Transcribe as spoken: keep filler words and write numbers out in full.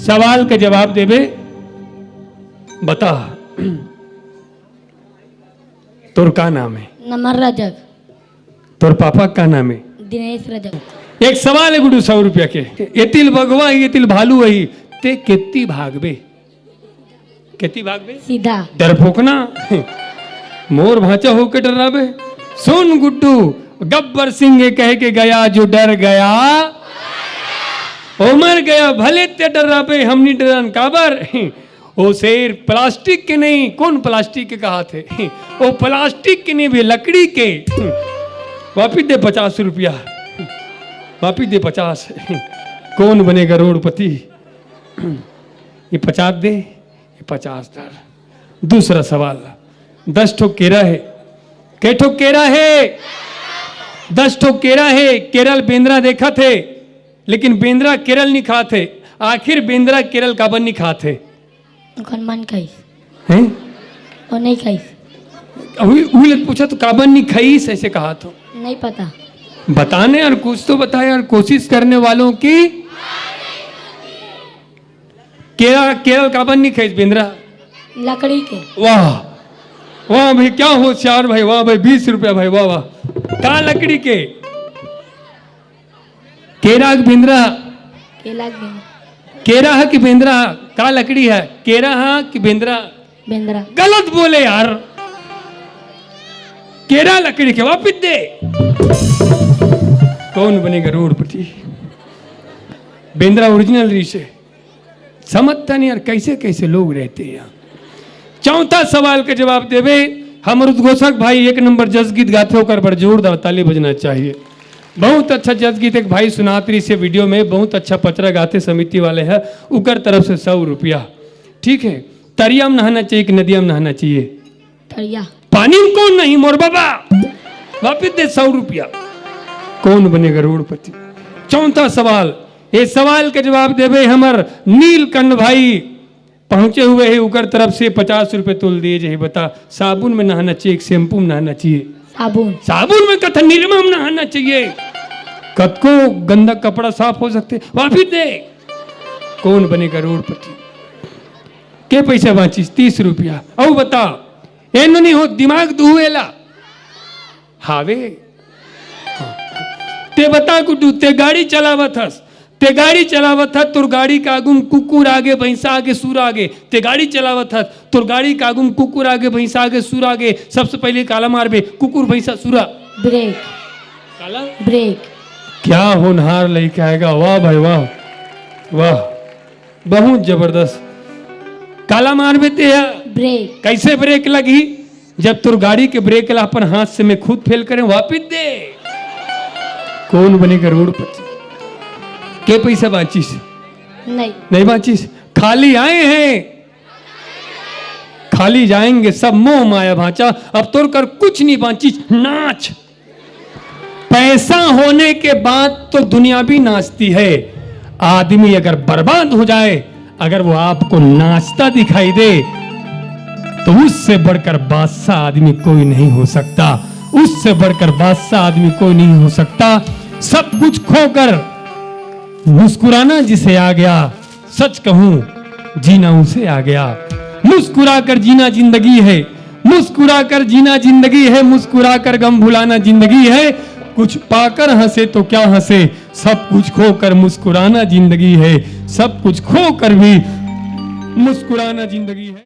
सवाल के जवाब देबे। बता, तोर का नाम हे? नमन रजक। तोर पापा का नाम हे? दिनेश रजक। एक सवाल हे गुड्डू, सौ रुपया के। एतिल बघवा ही, एतिल भालू ही, ते केती भागबे? केती भागबे? सीधा। डरपोकना। मोर भांचा होके डर्राबे। सुन गुड्डू, गब्बर सिंह ये कह के गया, जो डर गया वो मर गया। भले ते डर्राबे, हम नी डरन। काबर? ओ शेर प्लास्टिक के नहीं, कोन प्लास्टिक के कहाथे? ओ प्लास्टिक के नहीं बे, लकड़ी के। वापिस दे पचास रुपया, वापिस दे पचास। कोन बनेगा करोड़पति? ये पचास दे, ये पचास धर। दूसरा सवाल, दस ठो केरा हे। कै ठो केरा हे? दस ठो केरा हे। केरा ल बेंदरा देखत हे, लेकिन बेंदरा केरा ल नी खात हे। आखिर बेंदरा केरा ल काबर नी खात हे? ओकर मन खाइस। हैं? वो नहीं खाइस। अभी, उही ले पूछा तो काबर नी खाइस, ऐसे कहाथों। नहीं पता। बताने यार, कुछ तो बता यार, कोशिश करने वालों की। केरा, केरा ल काबर नी खाइस बेंदरा? लकड़ी के। वाह, वाह भाई, क्या होशियार भाई, वाह भाई, बीस रुपया भाई, वाह, वाह। का लकड़ी के? केरा के बेंदरा? केला के बेंदरा। केरा ह कि बेंदरा? का लकड़ी हे? केरा ह कि बेंदरा? बेंदरा। गलत बोले यार, केरा लकड़ी के, वापिस दे। कोन बनेगा करोड़पति? बेंदरा ओरिजिनल रहिसे। समझता नहीं यार, कैसे कैसे लोग रहते हैं यहाँ। चौथा सवाल के जवाब देबे हमर उद्घोषक भाई, एक नंबर जस गीत गाथे, ओकर बर जोरदार ताली बजना चाहिए। बहुत अच्छा जस गीत एक भाई सुनात रहिसे वीडियो में, बहुत अच्छा पचरा गाथे, समिति वाले हे, उकर तरफ से सौ रुपया। ठीक है, तरिया में नहाना चाहिए कि नदिया में नहाना चाहिए? तरिया। पानी में कोन नहाही मोर बाबा? वापिस दे सौ रुपया। कोन बनेगा करोड़पति? चौथा सवाल, ये सवाल के जवाब देबे हमर नीलकंठ भाई पहुंचे हुए हे, उकर तरफ से पचास रुपये तोल दिए जाही। बता, साबुन में नहाना चाहिए कि शैम्पू में नहाना चाहिए? साबुन। साबुन में कथा निरमा में नहाना चाहिए। कतको गंदा कपड़ा साफ हो सकथे। वापिस दे। कोन बनेगा करोड़पति? के पैसा बांचिस? तीस रुपया। अउ बता, एनो नहीं हो, दिमाग दुहेला। हावे। ते बता गुड्डू, ते गाड़ी चलावत हस, ते गाड़ी चलावत हस, तोर गाड़ी के आगू म कुकुर आगे, भैंसा आगे, सुरा आगे, ते गाड़ी चलावत हस, तोर गाड़ी के आगू म कुकुर आगे, भैंसा आगे, सुरा आगे, सबसे पहले काला मारबे? कुकुर, भैंसा, सुरा। ब्रेक। काला? ब्रेक। क्या होनहार लइका आएगा, वाह भाई वाह, वाह, बहुत जबरदस्त। काला मारबे ते ह? ब्रेक। कैसे ब्रेक लगही? जब तोर गाड़ी के ब्रेक ला अपन हाथ से मैं खुद फेल करें, वापिस दे। कोन बनेगा करोड़पति? के पैसा बांचिस? नहीं। नहीं बांचिस। खाली आए हैं, खाली जाएंगे, सब मोह माया भांचा। अब तोर कर कुछ नहीं बांचिस, नाच। पैसा होने के बाद तो दुनिया भी नाचती है। आदमी अगर बर्बाद हो जाए, अगर वो आपको नाचता दिखाई दे, तो उससे बढ़कर बादशाह आदमी कोई नहीं हो सकता, उससे बढ़कर बादशाह आदमी कोई नहीं हो सकता। सब कुछ खोकर मुस्कुराना जिसे आ गया, सच कहूं, जीना उसे आ गया। मुस्कुरा कर जीना जिंदगी है, मुस्कुरा कर जीना जिंदगी है, मुस्कुरा कर गम भुलाना जिंदगी है। कुछ पाकर हंसे तो क्या हंसे, सब कुछ खोकर मुस्कुराना जिंदगी है, सब कुछ खोकर भी मुस्कुराना जिंदगी है।